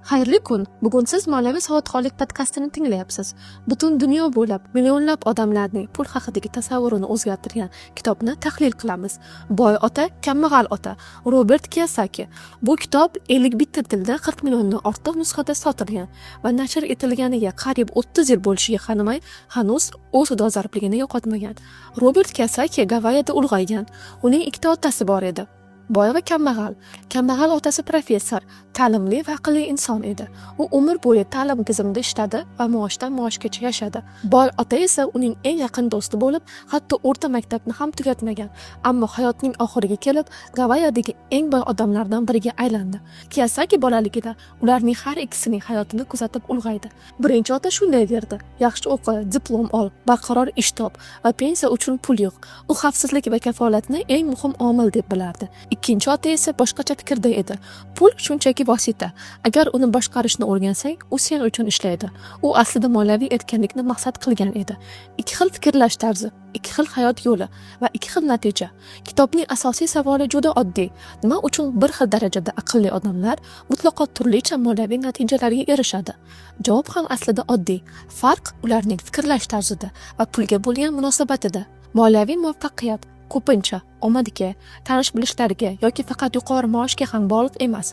Xayrli kun. Bugun siz Moliyaviy savodxonlik podkastini tinglayapsiz. Butun dunyo bo'ylab millionlab odamlarning pul haqidagi tasavvurini o'zgartirgan kitobni tahlil qilamiz. Boy ota, kambag'al ota. Robert Kiyosaki. Bu kitob 51 tilda 40 milliondan ortiq nusxada sotilgan va nashr etilganiga qariyb 30 yil bo'lishiga qaramay, hanuz o'z dolzarbligini yo'qotmagan. Robert Kiyosaki Gavayida ulg'aygan. Uning ikkita otasi bor edi. Boy va kambag'al. Kambag'al otasi professor, ta'limli va aqlli inson edi. U umr bo'yi ta'lim tizimida ishladi va maoshdan maoshgacha yashadi. Boy ota esa uning eng yaqin do'sti bo'lib, hatto o'rta maktabni ham tugatmagan, ammo hayotning oxiriga kelib Gavayidagi eng boy odamlardan biriga aylandi. Kiyosaki bolaligida ularning har ikkisining hayotini kuzatib ulg'aydi. Birinchi ota shunday derdi: yaxshi o'qi, diplom ol, barqaror ish top va pensiya uchun pul yig'. U xavfsizlik va kafolatni eng muhim omil deb bilardi. Ikkinchi ota esa boshqacha fikrda edi. Pul shunchaki vosita. Agar uni boshqarishni o'rgansang, u sen uchun ishlaydi. U aslida moliyaviy erkinlikni maqsad qilgan edi. Ikki xil fikrlash tarzi, ikki xil hayot yo'li va ikki xil natija. Kitobning asosiy savoli juda oddiy. Nima uchun bir xil darajada aqlli odamlar mutlaqo turlicha moliyaviy natijalarga erishadi? Javob ham aslida oddiy. Farq ularning fikrlash tarzida va pulga bo'lgan munosabatida. Moliyaviy muvaffaqiyat ko'pincha omadga, tanish bilishlariga yoki faqat yuqori maoshga ham bog'liq emas.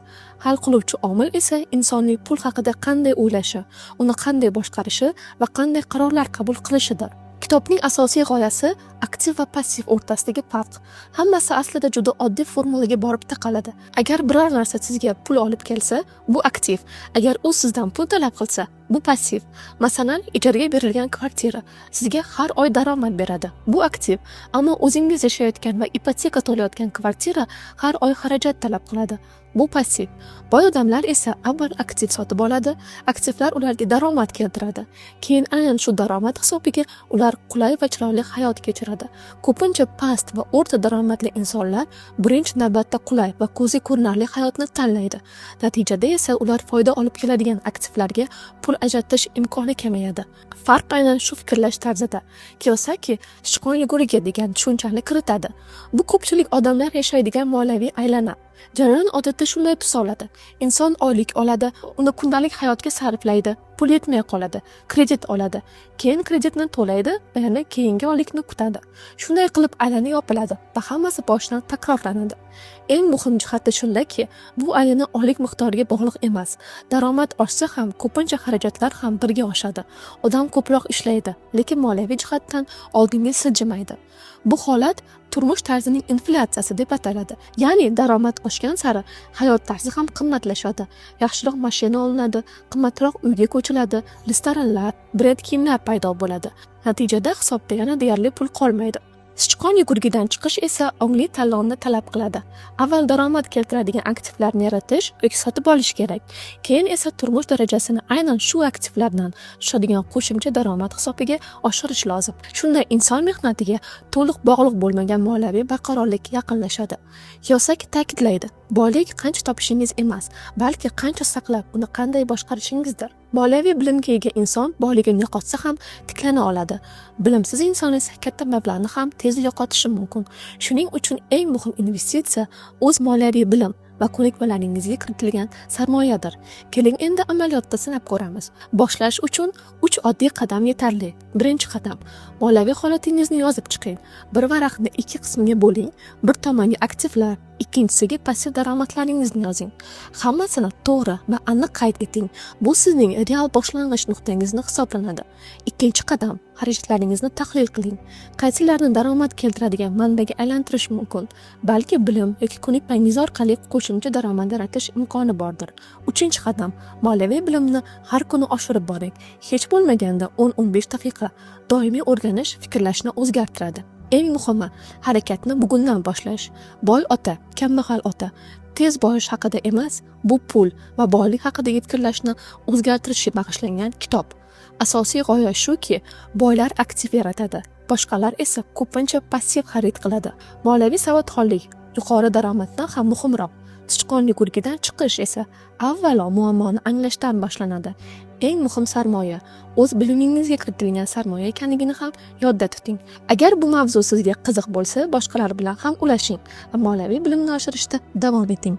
Hal qiluvchi omil esa insonning pul haqida qanday o'ylashi, uni qanday boshqarishi va qanday qarorlar qabul qilishidir. Kitobning asosiy g'oyasi aktiv va passiv o'rtasidagi farq. Hammasi aslida juda oddiy formulaga borib taqaladi. Agar biror narsa sizga pul olib kelsa, bu aktiv. Agar u sizdan pul talab qilsa, bu passiv. Masalan, ijaraga berilgan kvartira sizga har oy daromad beradi. Bu aktiv. Ammo o'zingiz yashayotgan va ipoteka to'layotgan kvartira har oy xarajat talab qiladi. Bu passiv. Boy odamlar esa avval aktiv sotib oladi, aktivlar ularga daromad keltiradi. Keyin aynan shu daromad hisobiga ular qulay va chiroyli hayot kechiradi. Ko'pincha past va o'rta daromadli insonlar birinchi navbatda qulay va ko'zga ko'rinarli hayotni tanlaydi. Natijada esa ular foyda olib keladigan aktivlarga pul ajratish imkoni kamayadi. Farq aynan shu fikrlash tarzida. Kiyosaki sichqon yugurigi degan tushunchani kiritadi. Bu ko'pchilik odamlar yashaydigan moliyaviy aylana. Jarayon odatda shunday tus oladi. Inson oylik oladi, uni kundalik hayotga sarflaydi, pul yetmay qoladi, kredit oladi, keyin kreditni to'laydi va yana keyingi oylikni kutadi. Shunday qilib aylana yopiladi va hammasi boshidan takrorlanadi. Eng muhim jihati shundaki, bu aylana oylik miqdoriga bog'liq emas. Daromad oshsa ham, ko'pincha xarajatlar ham birga oshadi. Odam ko'proq ishlaydi, lekin moliyaviy jihatdan oldinga siljimaydi. Bu holat turmush tarzining inflyatsiyasi deb ataladi. Ya'ni daromad oshgan sari hayot tarzi ham qimmatlashadi. Yaxshiroq mashina olinadi, qimmatroq uyga ko'chiladi, restoranlar, brend kiyimlar paydo bo'ladi. Natijada hisobda yana deyarli pul qolmaydi. Sichqon yugurgidan chiqish esa ongli tanlovni talab qiladi. Avval daromad keltiradigan aktivlarni yaratish yoki sotib olish kerak. Keyin esa turmush darajasini aynan shu aktivlardan tushadigan qo'shimcha daromad hisobiga oshirish lozim. Shunda inson mehnatiga to'liq bog'liq bo'lmagan moliyaviy barqarorlikka yaqinlashadi. Kiyosaki ta'kidlaydi: boylik qancha topishingiz emas, balki qancha saqlab, uni qanday boshqarishingizdir. Moliyaviy bilimga ega inson boyligini yo'qotsa ham tiklana oladi. Bilimsiz inson esa katta mablag'ni ham tez yo'qotishi mumkin. Shuning uchun eng muhim investitsiya o'z moliyaviy bilim va ko'nikmalaringizga kiritilgan sarmoyadir. Keling, endi amaliyotda sinab ko'ramiz. Boshlash uchun 3 oddiy qadam yetarli. Birinchi qadam: moliyaviy holatingizni yozib chiqing. Bir varaqni 2 qismga bo'ling. Bir tomonga aktivlar, ikkinchisiga passiv daromadlaringizni yozing. Hammasini to'g'ri va aniq qayd eting. Bu sizning real boshlang'ich nuqtangizni hisoblanadi. Ikkinchi qadam: xarajatlaringizni tahlil qiling. Qaysilarini daromad keltiradigan manbaga aylantirish mumkin? Balki bilim yoki ko'nikmangiz orqali qo'shimcha daromad yaratish imkoni bordir. Uchinchi qadam: moliyaviy bilimni har kuni oshirib boring. Hech bo'lmaganda 10-15 daqiqa doimiy o'rganish fikrlashni o'zgartiradi. Eng muhimi, harakatni bugundan boshlash. Boy ota, kambag'al ota tez boyish haqida emas, bu pul va boylik haqidagi fikrlashni o'zgartirishga bag'ishlangan kitob. Asosiy g'oya shuki, boylar aktiv yaratadi, boshqalar esa ko'pincha passiv xarid qiladi. Moliyaviy savodxonlik yuqori daromaddan ham muhimroq. Sichqon yugurigidan chiqish esa avvalo muammoni anglashdan boshlanadi. Eng muhim sarmoya o'z bilimingizga kiritilgan sarmoya ekanligini ham yodda tuting. Agar bu mavzu sizga qiziq bo'lsa, boshqalar bilan ham ulashing va moliyaviy bilimni oshirishda davom eting.